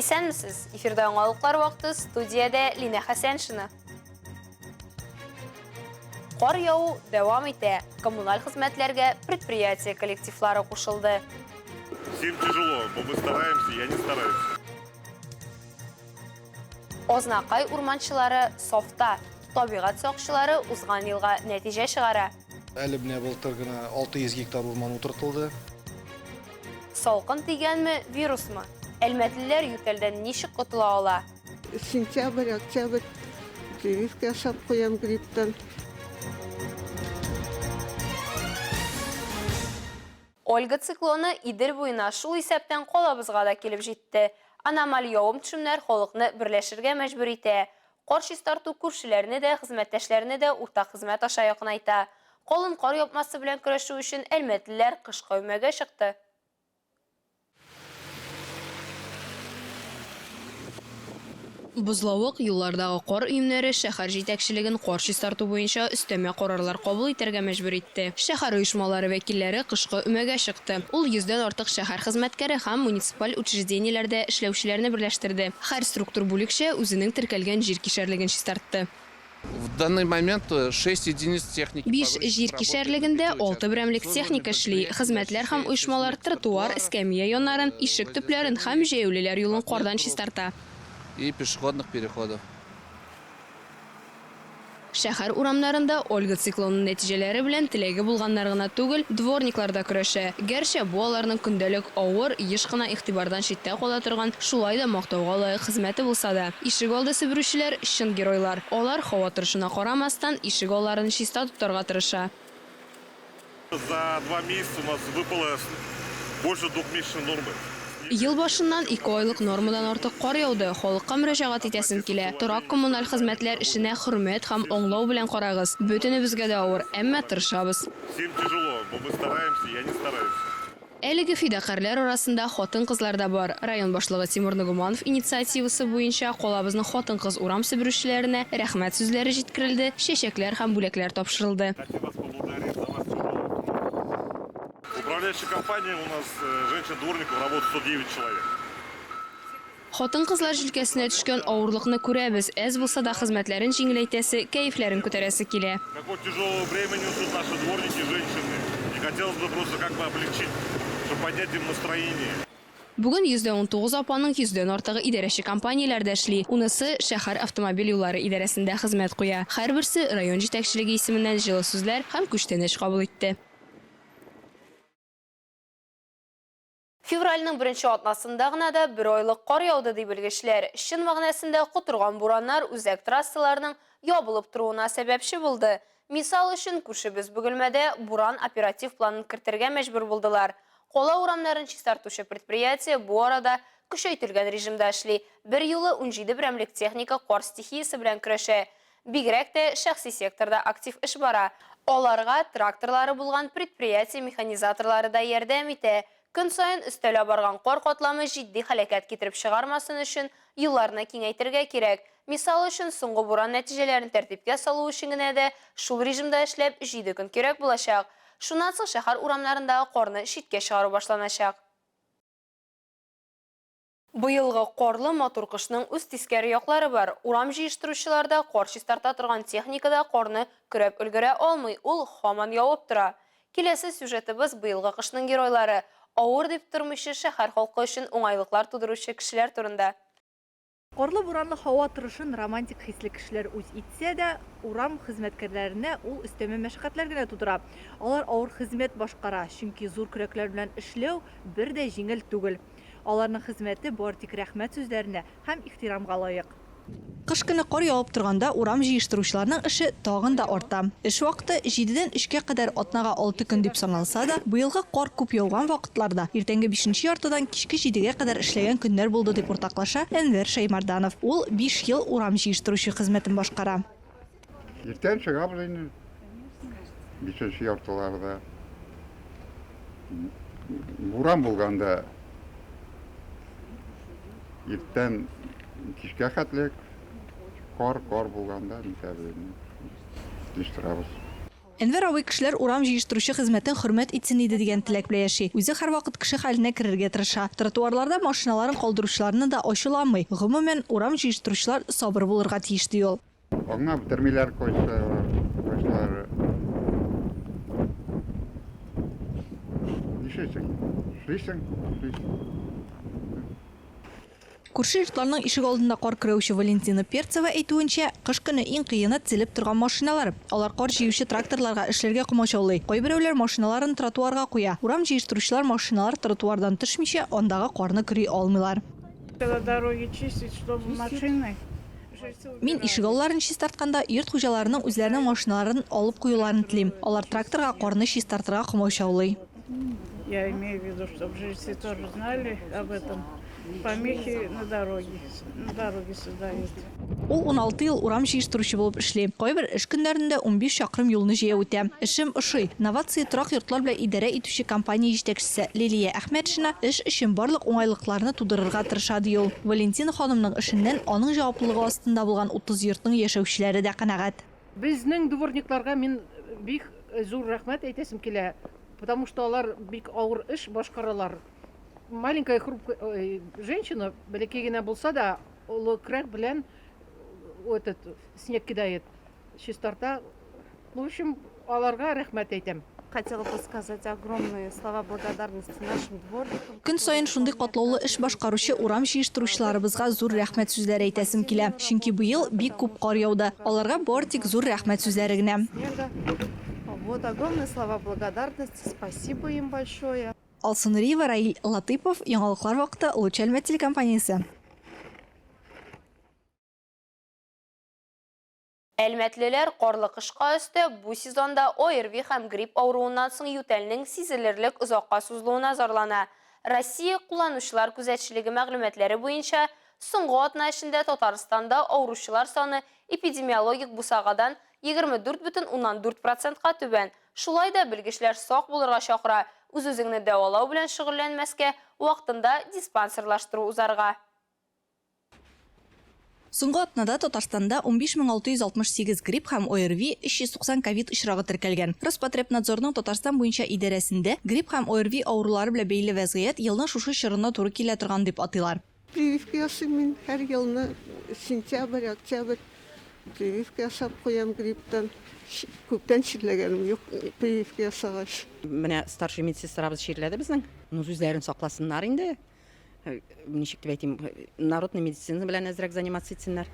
Исәнмесез! Эфирда яңалыклар вакыты, студиядә Линә Хәсәншина. Кар яву дәвам итә. Коммуналь хезмәтләргә предприятие коллективлары кушылды. Всем тяжело, но мы стараемся, и они стараются. Азнакай урманчылары сафта. Табигать сакчылары узган елга нәтиҗә чыгара. Әле менә былтыр гына 600 гектар урман утыртылды. Салкын тигәнме, вирусмы? Әлмәтлеләр ютәлдән ничек котыла ала? Сентябрь, октябрь прививка ясап куям грипптан. Ольга циклоны Идел буена, шул исәптән калабызга да килеп җитте. Аномаль явым-төшемнәр халыкны берләшергә мәҗбүр итә. Кар чистарту күршеләрне дә, хезмәттәшләрне дә уртак хезмәт аша якынайта. Калын кар япмасы белән көрәшү өчен әлмәтлеләр кышкы өмәгә чыкты. Бозлавык, юллардагы кар өемнәре шәһәр җитәкчелеген кар чистарту буенча өстәмә карарлар кабул итәргә мәҗбүр итте. Шәһәр оешмалары вәкилләре кышкы өмәгә чыкты. Ул йөздән артык шәһәр хезмәткәре һәм муниципаль учреждениеләрдә эшләүчеләрне берләштерде. Һәр структур бүлекчә үзенең теркәлгән җир кишәрлеген чистартты. В данный момент шесть единиц техники Биш җир кишәрлегендә алты берәмлек техника эшли. Хезмәтләр һәм оешмалар тротуар, эскәмия яннарын, ишек төпләрен һәм җәяүлеләр юлын кардан чистарта. И пешеходных переходов. Шәһәр урамнарында Ольга циклоны нәтиҗәләре белән теләге булганнар гына түгел, дворниклар да көрәшә. Гәрчә бу аларның көндәлек авыр, еш кына игътибардан читтә кала торган, шулай да мактауга лаек хезмәте булса да. Ишек алды себерүчеләр, чын геройлар. Алар, һава торышына карамастан, ишек алларын чиста тотарга тырыша. За два месяца у нас выпало больше двухмесячной нормы. Ел башыннан ике айлык нормадан артык кар яуды. Халыкка мөрәҗәгать итәсем килә, торак-коммуналь хезмәтләр эшенә хөрмәт һәм аңлау белән карагыз. Бөтенебезгә дә авыр, әмма тырышабыз. Всем тяжело, но мы стараемся, и они стараются. Әлеге фидакарьләр арасында хатын-кызлар да бар. Район башлыгы Тимур Ногуманов инициативасы буенча калабызның хатын-кыз урам себерүчеләренә рәхмәт сүзләре җиткерелде, чәчәкләр һәм бүләкләр тапшырылды. Хотим вас поблагодарить за ваш тяжелый труд. В управляющей компании у нас женщин-дворников работает 109 человек. Хатын-кызлар җилкәсенә төшкән авырлыкны күрәбез, әз булса да хезмәтләрен җиңеләйтәсе, кәефләрен күтәрәсе килә. Какое тяжелое бремя несут наши дворники женщины. И хотелось бы просто как бы облегчить, чтобы поднять им настроение. Бүген 119 апаның йөздән артыгы идарәче компанияләрдә эшли, унысы шәһәр автомобиль юллары идарәсендә хезмәт куя. Һәрберсе район җитәкчелеге исеменнән җылы сүзләр һәм күчтәнәч кабул итте. Февральнең беренче атнасында гына да бер айлык кар яуды, ди белгечләр. Чын мәгънәсендә котырган бураннар үзәк трассаларның ябылып торуына сәбәпче булды. Мисал өчен, күршебез Бөгелмәдә буран оператив планын кертергә мәҗбүр булдылар. Кала урамнарын чистартучы предприятие бу арада көчәйтелгән режимда эшли. Берьюлы 17 берәмлек техника кар стихиясе белән көрәшә. Бигрәк тә шәхси секторда актив эш бара. Аларга тракторлары булган предприятие механизаторлары да ярдәм итә. Көн саен өстәлә барган кар катламы җитди һәлакәт китереп чыгармасын өчен юлларны киңәйтергә кирәк. Мисал өчен, соңгы буран нәтиҗәләрен тәртипкә салу өчен генә дә шул режимда эшләп җиде көн кирәк булачак. Шуннан соң шәһәр урамнарындагы карны читкә чыгару башланачак. Быелгы карлы матур кышның үз тискәре яклары бар. Урам җыештыручылар да, кар чистарта торган техника да карны көрәп өлгерә алмый, ул һаман явып тора. Киләсе сюжетыбыз быелгы кышның геройлары, авыр дип тормыйча шәһәр халкы өчен уңайлыклар тудыручы кешеләр турында. Карлы-буранлы һава торышын романтик хисле кешеләр үз итсә дә, урам хезмәткәрләренә ул өстәмә мәшәкатьләр генә тудыра. Алар авыр хезмәт башкара, чөнки зур көрәкләр белән эшләү бер дә җиңел түгел. Аларның хезмәте бары тик рәхмәт сүзләренә һәм ихтирамга лаек. Кыш көне кар явып торганда урам җыештыручыларның эше тагын да арта. Эш вакыты җидедән өчкә кадәр атнага алты көн дип саналса да, быелгы кар күп яуган вакытларда иртәнге бишенче яртыдан кичке җидегә кадәр эшләгән көннәр булды, дип уртаклаша Әнвәр Шәймарданов. Ул биш ел урам җыештыручы хезмәтен башкара. Иртән чыгабыз инде, бишенче яртыларда. Буран булганда иртән кичкә хәтле кар, кар булганда нитәбез инде, җыештырабыз. Әнвәр абый кешеләр урам җыештыручы хезмәтен хөрмәт итсен иде дигән теләк белән яши. Үзе һәрвакыт кеше хәленә керергә тырыша. Тротуарларда машиналарын калдыручыларны да ачуламый. Гомумән, урам җыештыручылар сабыр булырга тиеш, ди ул. Аңлап бетермиләр кайсылары. Нишлисең? Эшлисең, эшлисең. Күрше йортларның ишек алдында кар көрәүче Валентина Перцева әйтүенчә, кыш көне иң кыены, тезелеп торган машиналар. Алар кар җыючы тракторларга эшләргә комачаулый. Кайберәүләр машиналарын тротуарга куя. Урам җыештыручылар машиналар тротуардан төшмичә, андагы карны көри алмыйлар. Когда дороги чистить, чтобы машины Мин ишегалларын чистартканда, йорт хуҗаларының үзләренең машиналарын алып куюларын телим. Алар тракторга карны чистартырга комачаулый. Я имею в виду, чтобы жильцы тоже знали об этом. Помехи на дороге, на дороге создают. Ул 16 ел урам җыештыручы булып эшли. Кайбер эш көннәрендә 15 чакрым юлны җәяү үтә. Эшем ошый. Новация торак йортлар белән идарә итүче компания җитәкчесе Лилия Әхмәтшина эш өчен барлык уңайлыкларны тудырырга тырыша, ди ул. Валентина ханымның эшеннән аның җаваплылыгы астында булган 30 йортның яшәүчеләре дә канәгать. Безнең дворникларга мин бик зур рәхмәт әйтәсем килә, потому что алар бик авыр эш башкаралар. Маленькая хрупкая женщина, бәләкәй генә булса да, олы көрәк белән этот снег кидает, чистарта. Ну, в общем, аларга рәхмәт әйтәм. Хотела бы сказать огромные слова благодарности нашим дворникам. Көн саен шундый катлаулы эш башкаручы урам җыештыручыларыбызга зур рәхмәт сүзләре әйтәсем килә. Чөнки быел бик күп кар яуды. Аларга бары тик зур рәхмәт сүзләре генә. Снега. Вот огромные слова благодарности. Спасибо им большое. Алсу Нуриева, Раил Латыпов, Яңалыклар вакыты, Луч Әлмәт телекомпаниясе. Әлмәтлеләр карлы кышка өстәп, бу сезонда ОРВИ һәм грипп авыруыннан соң ютәлнең сизелерлек озакка сузылуына зарлана. Россия кулланучылар күзәтчелеге мәгълүматлары буенча, соңгы атна эчендә Татарстанда авыручылар саны эпидемиологик бусагадан 24,4 процентка түбән. Шулай да белгечләр сак булырга чакыра, үз-үзеңне дәвалау белән шөгыльләнмәскә, вакытында диспансерлаштыру узарга. Соңгы атнада Татарстанда 15668 грипп һәм ОРВИ, 390 ковид очрагы теркәлгән. Роспотребнадзорның Татарстан буенча идарәсендә грипп һәм ОРВИ авырулары белән бәйле вәзгыять елның шушы чорына туры килә торган дип атыйлар. Прививка ясыйм мин һәр елны сентябрь, октябрь прививка ясап куям грипптан. Күптән чирләгәнем юк прививка ясагач. Менә старший медсестрабыз чирләде безнең. Ну, үзләрен сакласыннар инде. Ничек дип әйтим, народный медицина белән әзрәк заниматься итсеннәр.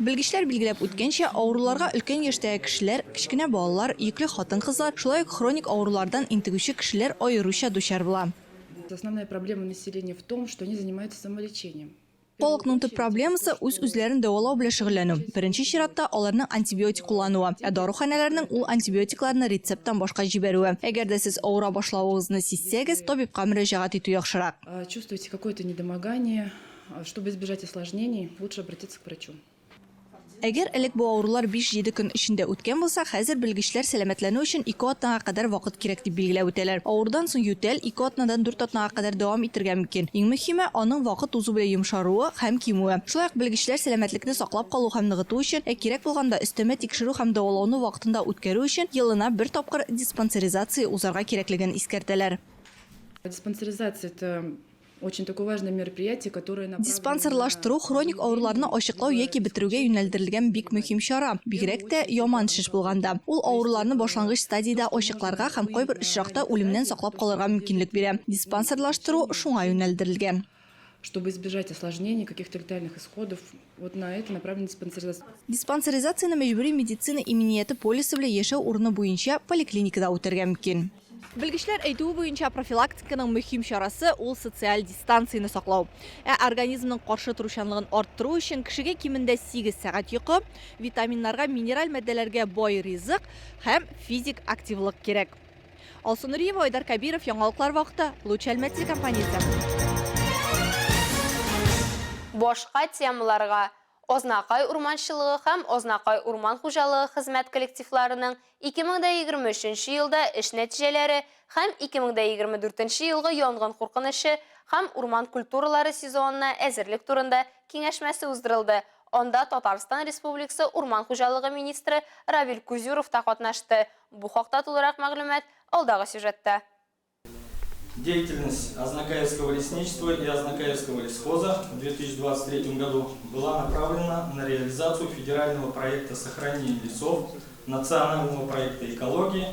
Белгечләр билгеләп үткәнчә, авыруларга өлкән яшьтәге кешеләр, кечкенә балалар, йөкле хатын-кызлар, шулай ук хроник авырулардан интегүче кешеләр аеруча дучар була. Основная проблема населения в том, что они занимаются самолечением. Халыкның төп проблемасы, үз-үзләрен дәвалау белән шөгыльләнү. Беренче чиратта, аларның антибиотик куллануы, ә даруханәләрнең ул антибиотикларны рецепттан башка җибәрүе. Әгәр дә сез авыра башлавыгызны сизсәгез, табибка мөрәҗәгать итү яхшырак. Чувствуете какое-то недомогание, чтобы избежать осложнений, лучше обратиться к врачу. Әгәр элек бу авырулар 5-7 көн эчендә үткән булса, хәзер белгечләр сәламәтләнү өчен 2 атнага кадәр вакыт кирәк дип билгеләп үтәләр. Авырудан соң ютәл 2 атнадан 4 атнага кадәр дәвам итергә мөмкин. Иң мөһиме, аның вакыт узу белән йомшаруы һәм кимүе. Шулай ук белгечләр сәламәтлекне саклап калу һәм ныгыту өчен, ә кирәк булганда өстәмә тикшерү һәм дәвалауны вакытында үткәрү өчен елына бер тапкыр диспансеризация узарга кирәклеген искәртәләр. Диспансеризация это Очень такое важное мероприятие, которое направлено Диспансерлаштыру хроник авыруларны ачыклау яки бетерүгә юнәлдерелгән бик мөһим чара, бигрәк тә яман шеш булганда. Ул авыруларны башлангыч стадиядә ачыкларга һәм кайбер очракта үлемнән саклап калырга мөмкинлек бирә. Диспансерлаштыру шуңа юнәлдерелгән. Чтобы избежать осложнений, каких-то летальных исходов, вот на это направлена диспансеризация. Диспансеризацияне мәҗбүри медицина иминияте полисы белән яшәү урыны буенча поликлиникада үтәргә мөмкин. Белгечләр әйтүе буенча, профилактиканың мөһим чарасы, ул социаль дистанцияне саклау. Ә организмның каршы торучанлыгын арттыру өчен кешегә кимендә 8 сәгать йокы, витаминнарга, минераль матдәләргә бай ризык һәм физик активлык кирәк. Алсу Нуриева, Айдар Кәбиров, Яңалыклар вакыты, Луч Әлмәт телекомпаниясе. Башка темаларга Азнакай урманчылыгы һәм Азнакай урман хуҗалыгы хезмәт коллективларының 2023 елда эш нәтиҗәләре һәм 2024 елгы янгын куркынычы һәм урман культуралары сезонына әзерлек турында киңәшмәсе уздырылды. Анда Татарстан Республикасы урман хуҗалыгы министры Равил Кузюров та катнашты. Бу хакта тулырак мәгълүмат алдагы сюжетта. Деятельность Азнакаевского лесничества и Азнакаевского лесхоза в 2023 году была направлена на реализацию федерального проекта сохранения лесов, национального проекта экологии,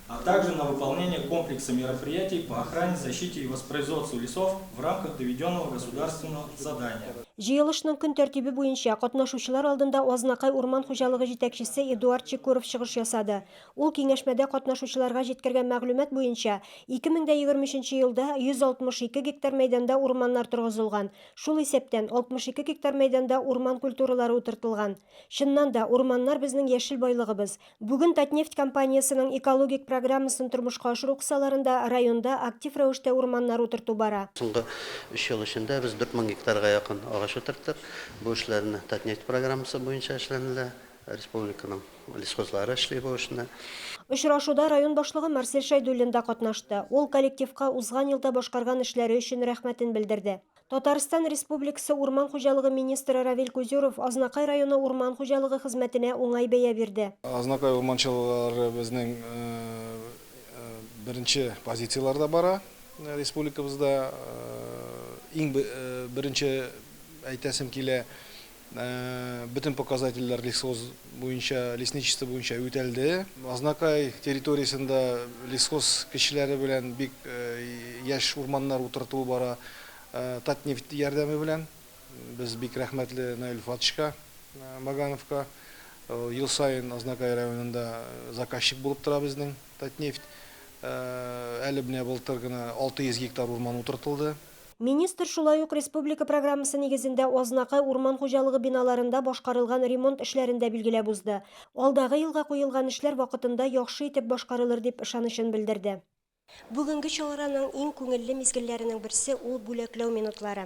а также на выполнение комплекса мероприятий по охране, защите и воспроизводству лесов в рамках доведенного государственного задания. Җыелышның көн тәртибе буенча, катнашучылар алдында Азнакай урман хуҗалыгы җитәкчесе Эдуард Чекуров чыгыш ясады. Ул киңәшмәдә катнашучыларга җиткергән мәгълүмат буенча, 2023 нче елда 162 гектар мәйданда урманнар торгызылган, шул исәптән 62 гектар мәйданда урман культуралары утыртылган. Чыннан да, урманнар безнең яшел байлыгыбыз. Бүген Татнефть компаниясенең экологик программасын тормышка ашыру кысаларында районда актив рәвештә урманнар утырту бара. Соңгы өч ел эчендә без 4000 гектарга якын агач утырттык. Бу эшләрне Татнефть программасы буенча эшләнелә. Республиканың лесхозлары эшли бу эшне. Очрашуда район башлыгы Марсель Шәйдуллин да катнашты. Ул коллективка узган елда башкарган эшләре өчен рәхмәтен белдерде. Татарстан Республикасы урман хуҗалыгы министры Равил Кузюров Азнакай районы урман хуҗалыгы хезмәтенә уңай бәя бирде. Азнакай урманчылары безнең беренче позицияләрдә бара республикабызда. Иң беренче әйтәсем килә, Бөтен показательләр лесхоз буенча, лесничество буенча үтәлде. Азнакай территориясендә лесхоз кешеләре белән бик яшь урманнар утыртылу бара. Татнефть ярдәме белән. Без бик рәхмәтле Наил Фатышка Магановка. Ел саен Азнакай районында заказчик булып тора безнең Татнефть. Әле менә былтыр гына 600 гектар урман утыртылды. Министр шулай ук республика программасы нигезендә Азнакай урман хуҗалыгы биналарында башкарылган ремонт эшләрен дә билгеләп узды. Алдагы елга куелган эшләр вакытында яхшы итеп башкарылыр дип ышанычын белдерде. Бүгенге чараның иң күңелле мизгелләренең берсе ул бүләкләү минутлары.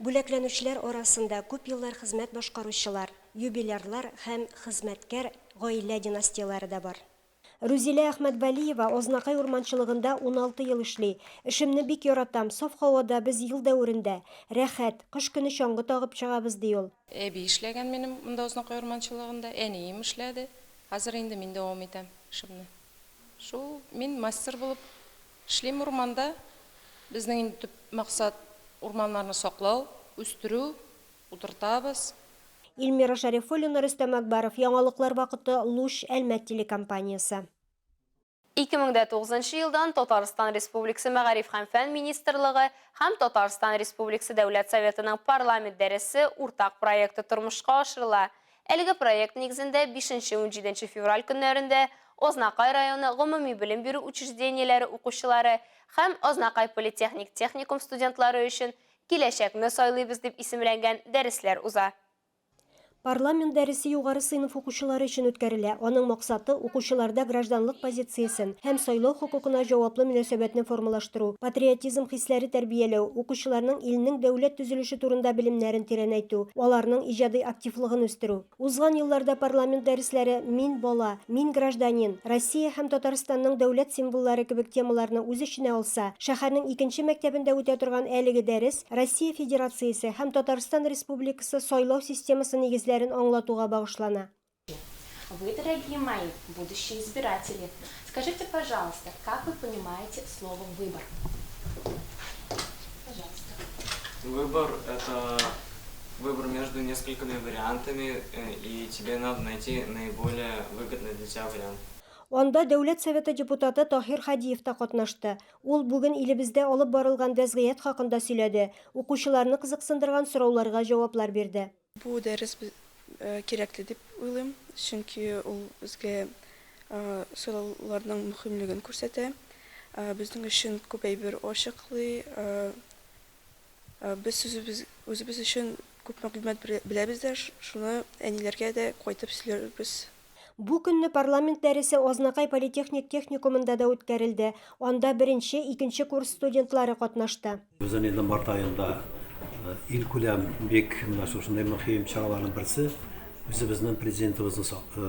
Бүләкләнүчеләр арасында күп еллар хезмәт башкаручылар, юбилярлар һәм хезмәткәр гаилә династияләре дә бар. Рүзилә Әхмәтвәлиева Азнакай урманчылыгында 16 ел эшли. Эшемне бик яратам, саф һавада без ел дәверендә. Рәхәт. Кыш көне чаңгы тагып чыгабыз, ди ул. Әби эшләгән минем монда Азнакай урманчылыгында, әнием эшләде. Хәзер инде мин дәвам итәм эшемне. Шул, мин мастер булып эшлим урманда. Безнең инде төп максат, урманнарны саклау, үстерү, Утыртабыз. Илмира Шәрифуллина, Рөстәм Әкбәров, Яңалыклар вакыты, Луч, Әлмәт телекомпаниясе. 2009 елдан Татарстан Республикасы Мәгариф һәм фән министрлыгы һәм Татарстан Республикасы Дәүләт Советының Парламент дәресе уртак проекты тормышка ашырыла. Әлеге проект нигезендә бишенче-унҗиденче февраль көннәрендә Азнакай районы гомуми белем бирү учреждениеләре укучылары һәм Азнакай политехник техникум студентлары өчен Киләчәкне сайлыйбыз дип исемләнгән дәресләр уза. Парламент дәресе югары сыйныф укучылары өчен үткәрелә. Аның максаты, укучыларда гражданлык позициясен һәм сайлау хокукына җаваплы мөнәсәбәтне формалаштыру, патриотизм хисләре тәрбияләү, укучыларның илнең дәүләт төзелеше турында белемнәрен тирәнәйтү, аларның иҗади активлыгын үстерү. Узган елларда парламент дәресләре Мин, бала, Мин, гражданин, Россия һәм Татарстанның дәүләт символлары кебек темаларны үз эченә алса, шәһәрнең икенче мәктәбендә үтә торган әлеге дәрес Россия Федерациясе һәм Татарстан Республикасы сайлау системасы нигезләрен аңлатуга багышлана. Вы, дорогие мои, будущие избиратели, скажите, пожалуйста, как вы понимаете слово выбор? Пожалуйста. Выбор это выбор между несколькими вариантами, э, и тебе надо найти наиболее выгодный для тебя вариант. Анда Дәүләт Советы депутаты Таһир Һадиев та катнашты. Ул бүген илебездә алып барылган вәзгыять хакында сөйләде, укучыларны кызыксындырган сорауларга җаваплар бирде. Бу дәрес кирәкле дип уйлыйм, чөнки ул безгә сайлауларның мөһимлеген күрсәтә, безнең өчен күп әйбер ачыклый. Без үзебез, үзебез өчен күп мәгълүмат беләбез дә, шуны әниләргә дә кайтып сөйләрбез. Бу көнне парламент дәресе Азнакай политехник техникумында да үткәрелде. Анда беренче, икенче курс студентлары катнашты. Узган елның март аенда илкүләм бик менә шушындый мөһим чараларның берсе, үзебезнең Президентыбызны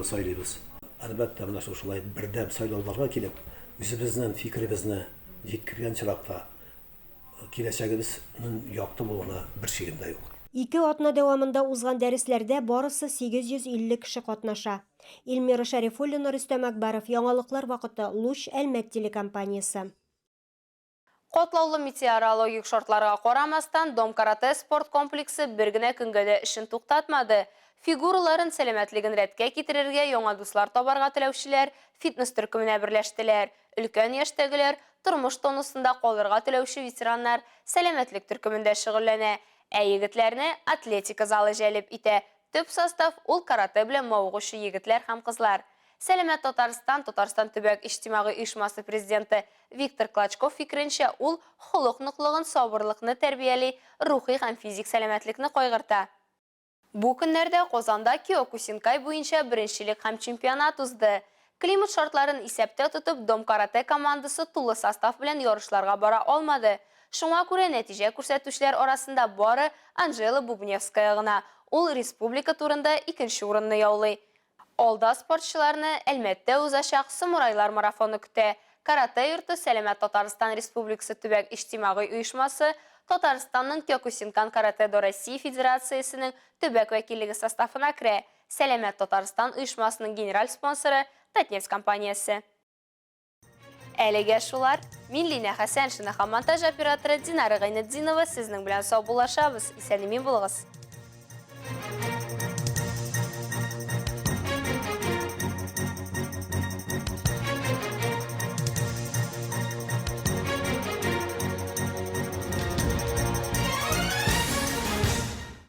сайлыйбыз. Әлбәттә, менә шушылай бердәм сайлауларга килеп, үзебезнең фикеребезне җиткергән чиракта, Киләчәгебезнең якты булуына бер шигем дә юк. Ике атна дәвамында узган дәресләрдә барысы 850 кеше катнаша. Эльмира Шәрифуллина, Рөстәм Әкбәров, Яңалыклар вакыты, Луч, Әлмәт телекомпаниясе. Катлаулы метеорологик шартларга карамастан, Дом каратэ спорт комплексы бер генә көнгә дә эшен туктатмады. Фигураларын, сәламәтлеген рәткә китерергә, яңа дуслар табарга теләүчеләр фитнес төркеменә берләштеләр. Өлкән яшьтәгеләр, тормыш тонусында калырга теләүче ветераннар сәламәтлек төркемендә шөгыльләнә. Ә егетләрне атлетика залы җәлеп итә. Төп состав, ул каратэ белән мавыгучы егетләр һәм кызлар. Сәламәт Татарстан Татарстан төбәк иҗтимагый оешмасы президенты Виктор Клочков фикеренчә, ул холык ныклыгын, сабырлыкны тәрбияли, рухи һәм физик сәламәтлекне кайгырта. Бу көннәрдә Казанда киокусинкай буенча беренчелек һәм чемпионат узды. Климат шартларын исәптә тотып, Дом каратэ командасы тулы состав белән ярышларга бара алмады. Шуңа күрә нәтиҗә күрсәтүчеләр арасында бары Анжела Бубневская гына, ул республика турында икенче урынны яулый. Алда спортчыларны Әлмәттә узачак Самурайлар марафоны көтә. Каратэ йорты Сәламәт Татарстан Республикасы төбәк иҗтимагый оешмасы, Татарстанның Кёкусинкан каратэ-до Россия Федерациясенең төбәк вәкиллеге составына керә. Сәламәт Татарстан оешмасының генераль спонсоры, Татнефть компаниясе. Әлегә шулар. Мин Линә Хәсәншина һәм монтаж операторы Динара Гайнетдинова сезнең белән саубуллашабыз. Исән-имин булыгыз.